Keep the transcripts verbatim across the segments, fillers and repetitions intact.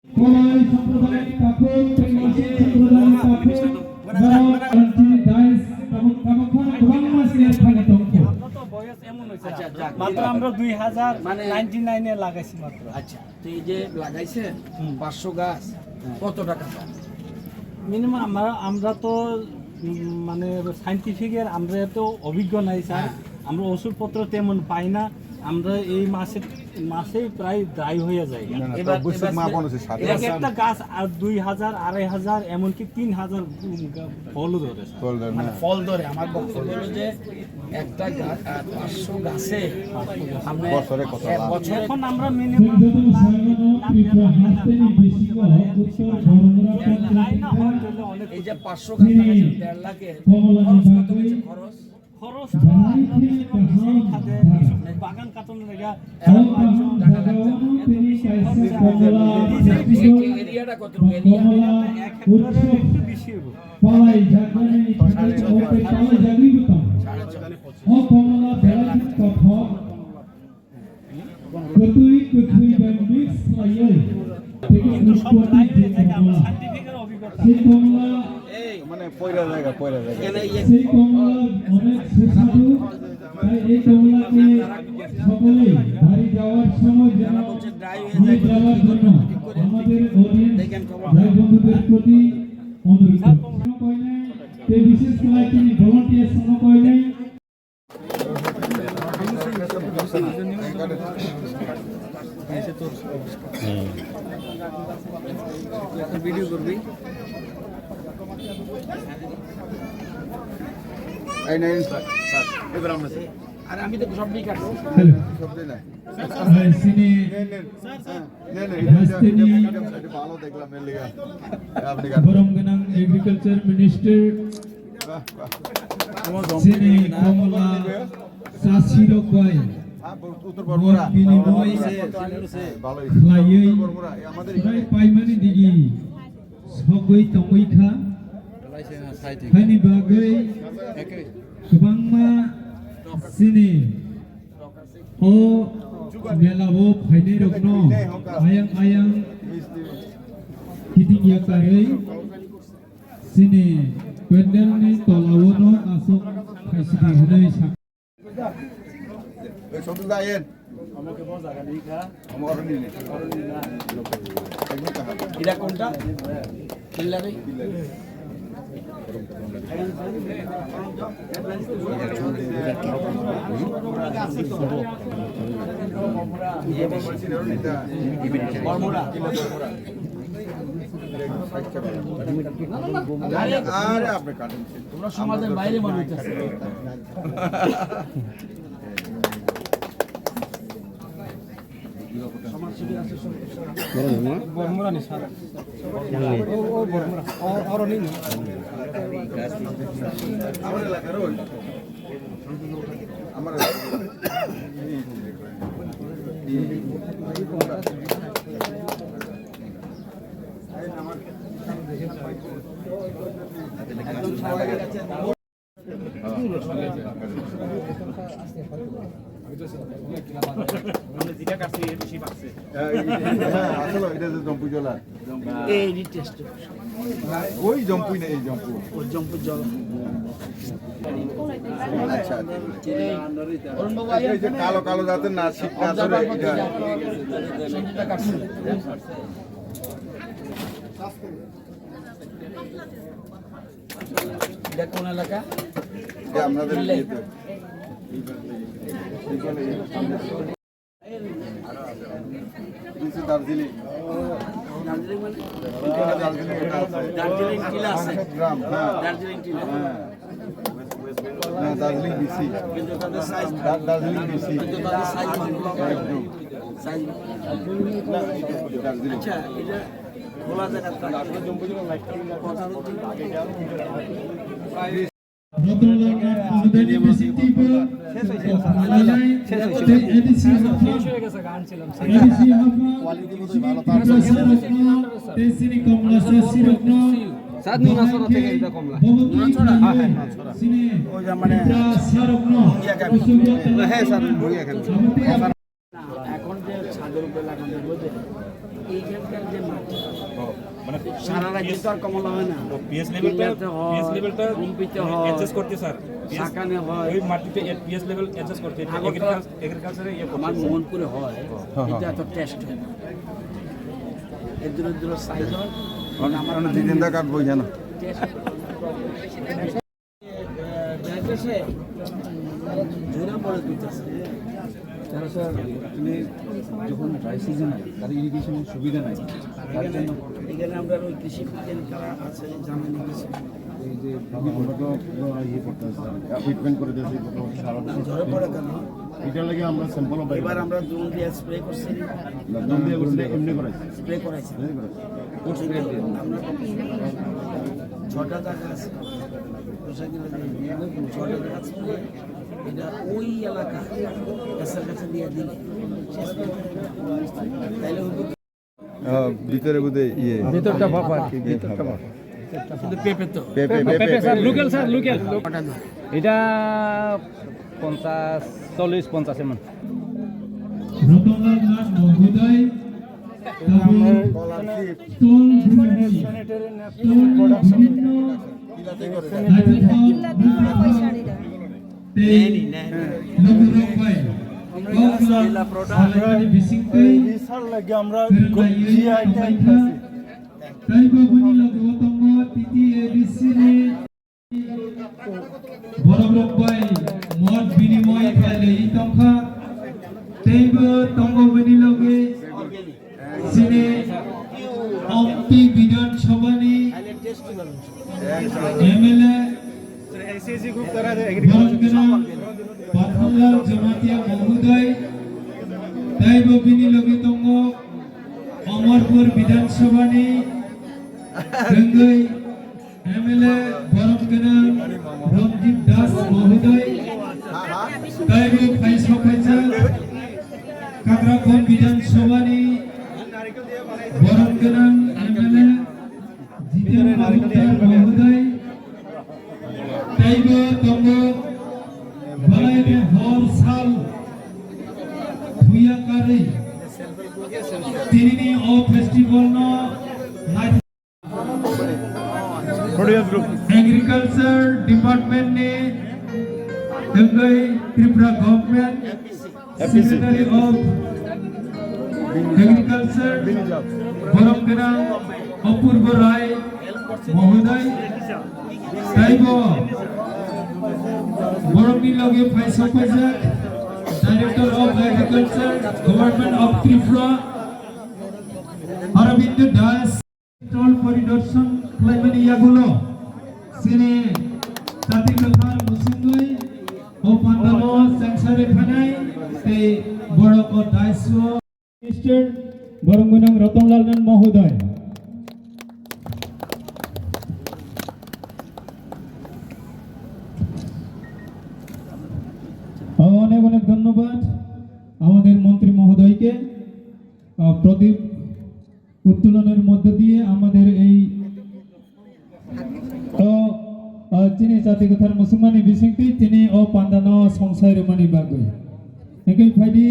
Kolai Sampradayik Takhuk, Tripasi Sampradayik Takhuk, Borok Ranchini Dais, tabuk tabuk khana kwbangma senior thani tongkho. আচ্ছা, যাক। মাত্র আমরা দুই হাজার মানে নাইনটি নাইনে লাগাইছি মাত্র। আচ্ছা, তো এই যে লাগাইছেন হুম। পাঁচশো গাছ, হ্যাঁ। কত টাকা দাম? মিনিমাম আমরা, আমরা তো, উম, মানে সায়েন্টিফিকের আমরা তো অভিজ্ঞ নাই স্যার। হ্যাঁ। আমরা ওষুধপত্র তেমন পাই না। আমরা এই মাসে, মাসেই প্রায় ড্রাই হয়ে যায়। না, না, এবার, তো অবশ্যই এবার মা সে-, বোন আছে, সাথে এক আছে। একটা গাছ আর দুই হাজার, আড়াই হাজার, এমনকি তিন হাজার, উম, ফলও ধরে স্যার। ফল ধরে মানে না। ফল ধরে। আমার বক্তব্য হলো যে একটা গা-, আহ, পাঁচশো গাছে আমরা বছরে কত এক লাভ? বছরে এখন আমরা মিনিমাম দেড় লাখ, দেড় লাখ টাকা আমরা বেশি পাই। দেড় লাখ। এই যে পাঁচশো গাছ লাগাইছেন, দেড় লাখে খরচ কত হয়েছে? খরচ? খরচ তো আমরা বেশি খাতে বাগান কাটানোর লেগে এক লাখ টাকা লাগছে। এই এরিয়াটা কত? এরিয়া? এক হেক্টরে একটু বেশি হইব। Palai jagani, palai jagani butang. O komla belai kothok. Kwtwi kwtwi bai mix khlaiwi. Tei utpoti je komla. Sei komla মানে পয়লা জায়গা, পয়লা জায়গা। Sei komla onek susadu. তাই এই কমলাকে সকলেই বাড়ি যাওয়ার সময় যেন নিয়ে যাওয়ার জন্য আমাদের অডিয়েন্স ভাই বন্ধুদের প্রতি অনুরোধ করছি। Te bises kwlai chini volunteers no koinai. Video করবি। এই নেন, স্যার, স্যার, এবার আমরা স্যার। আর আমি তো সব ঠিক আছে। হ্যালো। সব ঠিক না। হ্যাঁ, সিনে। নেন, নেন। Sir, sir. নেন, নেন, এটা, এটা, এটা, এটা, এটা ভালো দেখলাম, এর লেগে। আপনি গান। Borom gwnang agriculture minister. বাহ, বাহ। Sini komla sasirok bai. হ্যাঁ, উত্তর বরমুড়া। Mot binimoi khlaiwi, srai paimani digi sogwi tongwi kha. Haini bagwi kwbangma sini o mela o phainai rokno ayang ayang kiting yakarwi. Chini pandal ni tola o no aswk khaisidi hwnwi sa. এই সবুজ দা, এন। আমাকে বল, জায়গা নেই, খা। আমার অরণ্য নেই। অরণ্য না। একদম কাহা। এটা কোনটা? পিল্লারি? পিল্লারি। বরমুড়া। আরে, আরে, আপনি কাটেন। তোমরা সমাজের বাইরে মনে হচ্ছে। বরমুড়া নি স্যার। ও, ও, বরমুড়া। ও, ওরা নেই। আমার এলাকার ওই। আমার এলাকার ওই। হ্যাঁ, আসলে এটা যে জম্পুজলা। এই টেস্ট। ওই জম্পুই না, এই জম্পু। ওই জম্পু জল। আচ্ছা, আচ্ছা। অরুণ বাবু, এই যে কালো কালো জাতের না, শীত না ধরে, এটা। এটা কোন এলাকা? এটা আপনাদের ইয়েতে। This is Darjeeling. দার্জিলিং মানে? এটা দার্জিলিং, এটা আছে। দার্জিলিং টিলা আছে। গ্রাম, হ্যাঁ। দার্জিলিং টিলা। হ্যাঁ। না, দার্জিলিং বিসি। কিন্তু তাদের সাইজ দা-, দার্জিলিং বিসি। কিন্তু তাদের সাইজ মানগুলো একদম। সাইজ। দার্জিলিং। আচ্ছা, এটা খোলা জায়গা তো। Rotondana Madani Bisi Tibu, Malai, tei A D C Hapha, A D C Hapha, Tripura Sarokno, tei chini Komla Sasirokno, Bobo Twi, chini Tripura Sarokno, Kusugo, এখন যে ছাদের উপরে লাগানো হয়েছে, এইখানকার যে মাটি, ও, মানে সারা রাজ্যে তো আর কমলা হয় না। ও, পিএইচ লেভেলটা, কিল্লাতে হয়, পিএইচ লেভেলটা হম্পিতে মানে হয়, অ্যাডজাস্ট করতে, স্যার। পিএইচ, সাকানে হয়। ওই মাটিতে এ-, পিএইচ লেভেল অ্যাডজাস্ট করতে, আগরতলা এগ্রিকালচার, এগ্রিকালচারে ইয়ে করতে, আমার স্যার। মোহনপুরে হয়, হ্যাঁ, কিন্তু হ্যাঁ। এত টেস্ট হয় না। এর দূরে দূরে সাইজ হয়, কারণ, আমার কারণ মানে জিতেন দা কাটবো এখানে। টেস্ট হয়। যাইতেছে, ঝরে পড়ে দিতেছে। তারা স্যার, এখানে যখন ড্রাই সিজন হয়, তাদের ইরিগেশনের সুবিধা নাই, তার জন্য এখানে আমরা ওই কৃষি বিজ্ঞান তারা আছে, জানেন কিছু। এই যে আমরা তো পুরো ইয়ে করতে হচ্ছে, ট্রিটমেন্ট করে দিয়েছি গত সারা বছর। ঝরে পড়ে কেন? এটা লাগে আমরা স্যাম্পল এবার আমরা ড্রোন দিয়ে স্প্রে করছি। না, ড্রোন দিয়ে করছি না, এমনি করাইছি। স্প্রে করাইছি। এমনি করাইছি। কোন স্প্রে দিয়ে? আমরা ছটা জায়গা আছে। এটা ওই এলাকা, গাছের কাছে দিয়ে দিলে। তাইলে হয়তো আহ, ভিতরে বোধহয় ইয়ে। ভিতরটা বাফার কি? ভিতরটা বাফার। শুধু পেঁপে তো। পেঁপে, পেঁপে, পেঁপে, পেঁপে। Sir, local sir, local. এটা পঞ্চাশ, চল্লিশ, পঞ্চাশ এমন। রতনলাল নাথ মহোদয়, তারপর স্টল বিভিন্ন, স্টল বিভিন্ন নাটক, নাটক, তেই লগে রং bai. Kok sa salai ni bising tei বিশাল লাগে আমরা kwrwngwi GI tag paikha. Tei bo bini loge o tongo T T A D C ni borok rok bai mot binimoy khlaiwi tongkha. Tei bo tongo bini loge chini Ompi Bidhan Sabha ni M L A, borom gwnang Pathanlal Jamatia Mahoday, tei bo bini loge tongo Amarpur Bidhan Sabha ni wngwi M L A borom gwnang Ranjit Das Mahoday, tei bo phai sokphaijak Kakrakhon Bidhan Sabha ni borom gwnang M L A Jiten Majumdar Mahoday, tei bo tongo belai ni hor sal thuya karwi tinini o festival no nai- Agriculture Department ni wngwi Tripura Government Secretary of Agriculture, borom gwnang Apurba Rai Mahoday, tei bo borokni loge phai sokphaijak Director of Agriculture, Government of Tripura, Aravind Das. Stol poridorshon khlaimani yagulo chini Chati Kwthar Musingwi o pandalo chengsari phainai tei borok o dais o Minister borom gwnang Ratan Lal Nath Mahoday. অনেক অনেক ধন্যবাদ আমাদের মন্ত্রী মহোদয়কে। আহ, প্রদীপ উত্তোলনের মধ্য দিয়ে আমাদের এই, তো, আহ, chini Chati Kwthar Musingmani bisingtwi chini o pandano songsai rwmani bagwi. Hingke phaidi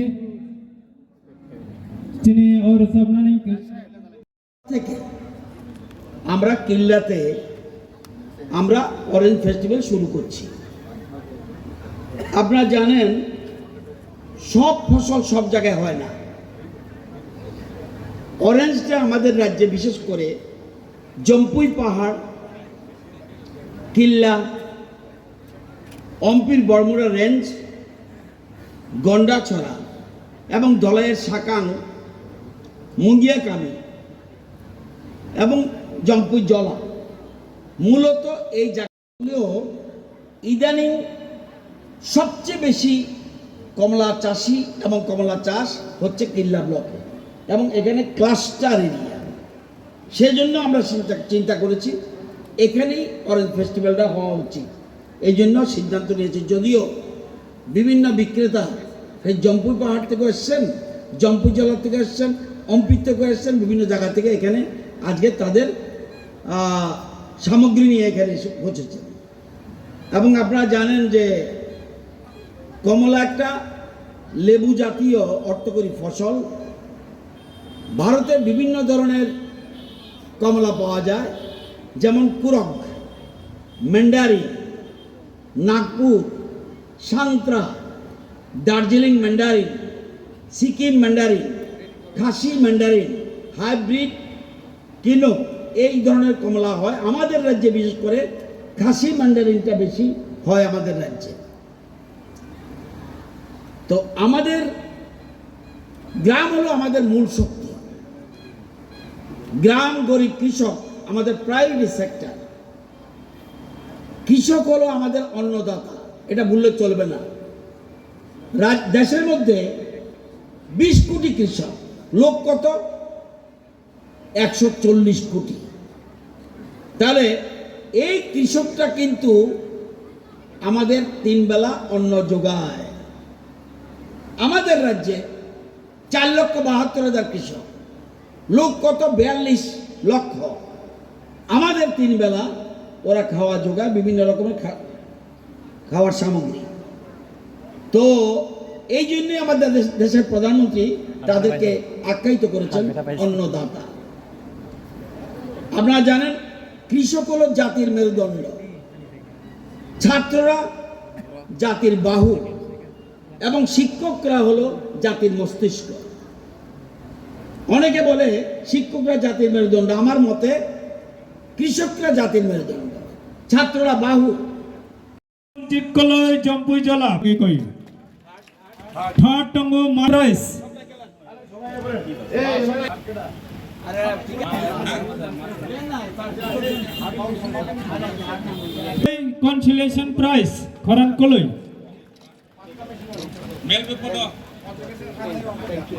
chini o rwchapnani থেকে আমরা কিল্লাতে আমরা অরেঞ্জ ফেস্টিভ্যাল শুরু করছি। আপনারা জানেন, সব ফসল সব জায়গায় হয় না। অরেঞ্জটা আমাদের রাজ্যে, বিশেষ করে জম্পুই পাহাড়, কিল্লা, অম্পির বড়মুড়া রেঞ্জ, গন্ডাছড়া এবং ধলাইয়ের সাকাং, মুঙ্গিয়াকামি এবং জম্পুই জলা, মূলত এই জায়গাগুলো ইদানিং সবচেয়ে বেশি কমলা চাষি এবং কমলা চাষ হচ্ছে কিল্লা ব্লকে, এবং এখানে ক্লাস্টার এরিয়া। সেজন্য আমরা চিন্তা, চিন্তা করেছি এখানেই অরেঞ্জ ফেস্টিভ্যালটা হওয়া উচিত। এই জন্য সিদ্ধান্ত নিয়েছি। যদিও বিভিন্ন বিক্রেতা সেই জম্পুই পাহাড় থেকে এসছেন, জম্পুই জলা থেকে এসছেন, অম্পিত থেকে এসছেন, বিভিন্ন জায়গা থেকে এখানে আজকে তাদের, আহ, সামগ্রী নিয়ে এখানে এসে পৌঁছেছেন। এবং আপনারা জানেন যে কমলা একটা লেবু জাতীয় অর্থকরী ফসল, ভারতে বিভিন্ন ধরনের কমলা পাওয়া যায়, যেমন কুরগ, ম্যান্ডারিন, নাগপুর, সান্ত্রা, দার্জিলিং ম্যান্ডারিন, সিকিম ম্যান্ডারিন, খাসি ম্যান্ডারিন, হাইব্রিড কিনো, এই ধরনের কমলা হয়। আমাদের রাজ্যে বিশেষ করে খাসি ম্যান্ডারিনটা বেশি হয় আমাদের রাজ্যে। তো আমাদের গ্রাম হলো আমাদের মূল শক্তি। গ্রাম, গরিব, কৃষক আমাদের প্রায়োরিটি সেক্টর। কৃষক হলো আমাদের অন্নদাতা, এটা ভুললে চলবে না। রাজ-, দেশের মধ্যে বিশ কোটি কৃষক, লোক কত? একশো চল্লিশ কোটি। তাহলে এই কৃষকটা কিন্তু আমাদের তিন বেলা অন্ন যোগায়। আমাদের রাজ্যে চার লক্ষ বাহাত্তর হাজার কৃষক, লোক কত? বিয়াল্লিশ লক্ষ। আমাদের তিন বেলা ওরা খাওয়া যোগায়, বিভিন্ন রকমের খা-, খাওয়ার সামগ্রী। তো এই জন্যই আমাদের দেশ-, দেশের প্রধানমন্ত্রী তাদেরকে আখ্যায়িত করেছেন অন্নদাতা। আপনারা জানেন, কৃষক হলো জাতির মেরুদণ্ড, ছাত্ররা জাতির বাহু এবং শিক্ষকরা হলো জাতির মস্তিষ্ক। অনেকে বলে শিক্ষকরা জাতির মেরুদণ্ড, আমার মতে কৃষকরা জাতির মেরুদণ্ড, ছাত্ররা বাহু। Koloi Jampui Jala, koi. Third tongo Marais. Consolation prize, Khoran Koloi.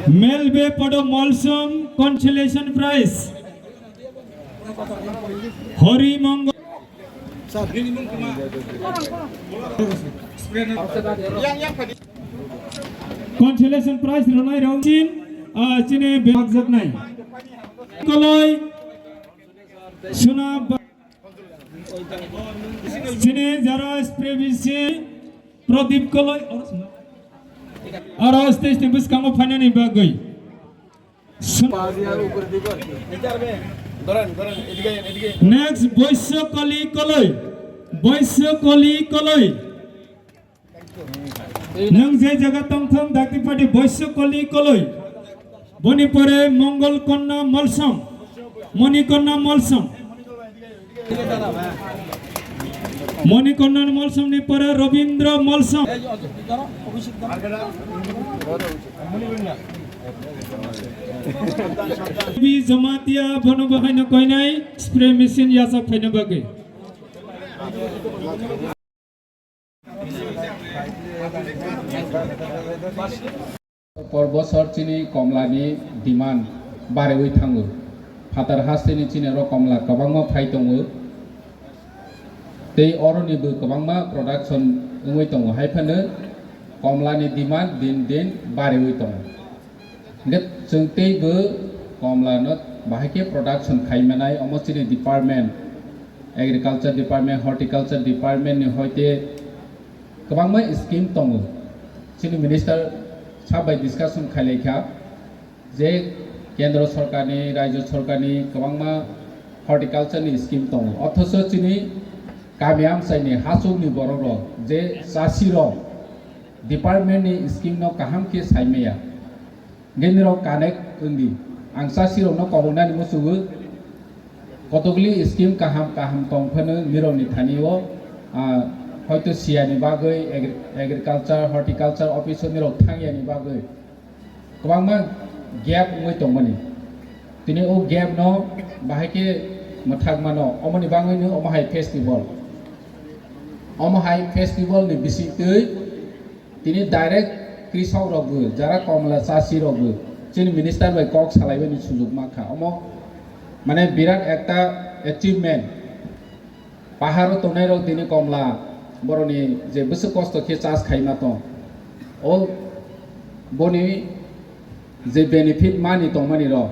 Melbe Podo Molsom, consolation prize. Hori Mongol. Consolation prize rwnai rok chin, ah, chini bebak jaknai. Koloi, Suna ba-, chini jara spray bisi, Pradip Koloi, oro stage ni bwskango phainani bagwi. Next, Boisyo Koli Koloi. Boisyo Koli Koloi. Nwng je jaga tongthong, dakti padi Boisyo Koli Koloi. Boni pore Mongol Konna Molsom. Moni Konna Molsom. Moni Konna Molsom ni pore Robindra Molsom. Bi Jamatia bono bahaino koinai spray machine yasa phaina bagwi. Por bosor chini komla ni demand barewi thango. Phatar hasteni chini oro komla kwbangma phai tongo. Tei oro ni bo kwbangma production wngwi tongo. Hai phano komla ni demand din din barewi tongo. Hingke chwng teibo komla no bahai khe production khai manai, omo chini department, agriculture department, horticulture department ni hoite kwbangma scheme tongo. Chini minister sa bai discussion khai lai kha je kendro sorkar ni, rajyo sorkar ni kwbangma horticulture ni scheme tongo. Othocho chini kami amchai ni hachuk ni borok rok je chasi rok department ni scheme no kaham khe sai maya. Hingke nirok connect wngdi. Ang chasirokno kobongnani muchungo, kotokli scheme kaham kaham tong phano nirokni thani o, ah, hoito siyani bagwi agri-, agriculture, horticulture office o nirok thangyani bagwi kwbangma gap wngwi tongmani. Tini o gap no bahai khe mwthak mano, omoni bagwino omo hai festival. Omo hai festival ni bisingtwi tini direct krisok rok bo, jara komla chasi rok bo, chini minister bai kok salai bani sujuk ma kha. Omo mane birat ekta achievement. Paharo tongnai rok tini komla boroni je bwswk kosto khe chas khai ma tong. O boni je benefit mani tongmani rok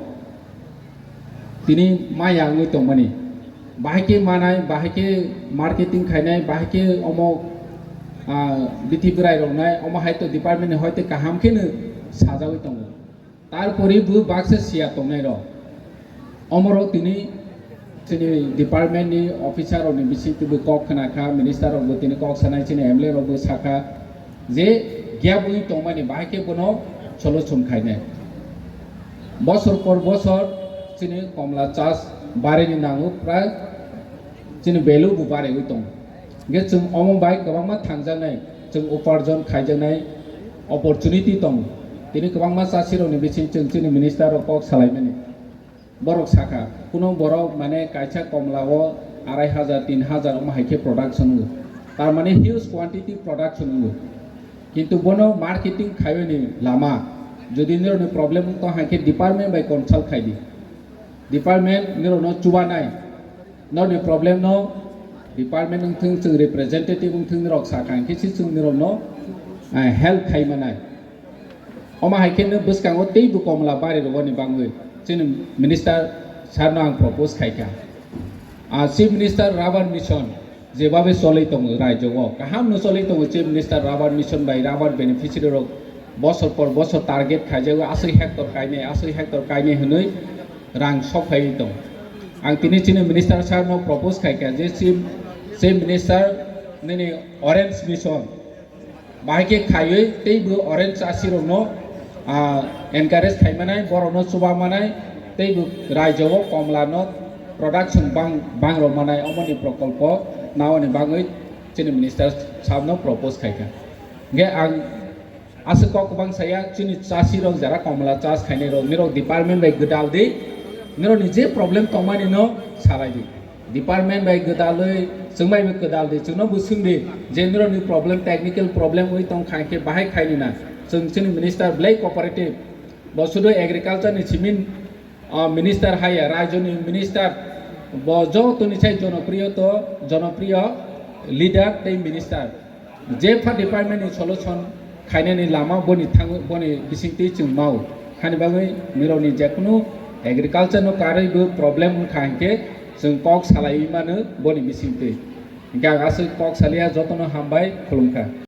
tini maya wngwi tongmani. Bahai khe manai, bahai khe marketing khainai, bahai khe omo, ah, bithi bwrai rok nai, omo hai to department ni hoite kaham khe no sajagwi tongo. Tarpore bo baksa siya tongnai rok. Omorok tini chini department ni officer rok ni bising twi bo kok khna kha, minister rok bo tini kok sanai, chini M L A rok bo sakha je gap wngwi tongmani bahai khe bono solution khainai. Bosor por bosor chini komla chas barini nango, prai chini value bo bariwi tongo. Hingke chwng omo bai kwbangma thangjaknai, chwng uparjon khaijaknai opportunity tongo. Tini kwbangma chasirokni bising chwng chini minister rok kok salaimani. Borok sakha, kuno borok mane kaisa komla o arai hajar, tin hajar omo hai khe production wngo. Tar mane huge quantity production wngo. Kintu bono marketing khaiwi ni lama, jodi nirokni problem wngtong hai khe department bai consult khai di. Department nirokno chubanai, norokni problem no department wngthung, chwng representative wngthung, nirok sakha hingke se chwng nirokno, eh, help khai manai. Omo hai khe no bwskango teibo komla bari rwani bangwi chini minister sir no ang propose khai kha. Ah, Chief Minister Rubber Mission jebabe cholwi tongo rajyo o, kaham no cholwi tongo Chief Minister Rubber Mission bai rubber beneficiary rok bosor por bosor target khaijago, aswk hectare kainai, aswk hectare kainai hwnwi rang sok phaiwi tongo. Ang tini chini minister sir no propose khai kha je Chief, Chief Minister nini Orange Mission bahai khe khaiwi teibo orange chasirokno, ah, encourage khai manai, borokno chuba manai, teibo rajyo o komla no production bang, bang rok manai, omoni prokolpo naoni bagwi chini minister sabno propose khai kha. Hingke ang aswk kok kwbang saya, chini chasirok jara komla chas khainai rok, nirok department bai gwdal di, nirokni je problem tongmani no salai di. Department bai gwdalwi, chwng bai bo gwdal di, chwngno bo swng di je nirokni problem, technical problem wi tong kha khe bahai khaini na. Chwng chini minister belai cooperative, bo sudu agriculture ni simin, ah, minister haya, rajyoni minister, bo jotoni sai jonopriyo to, jonopriyo leader tei minister. Jepha department ni solution khainani lama boni thang, boni bisingtwi chwng mao. Hani bagwi nirokni jekunu agriculture no karwi bo problem wngkha hinkhe chwng kok salaiwi mano boni bisingtwi. Hinkhe ang aswk kok salia, jotono hambai, khulumkha.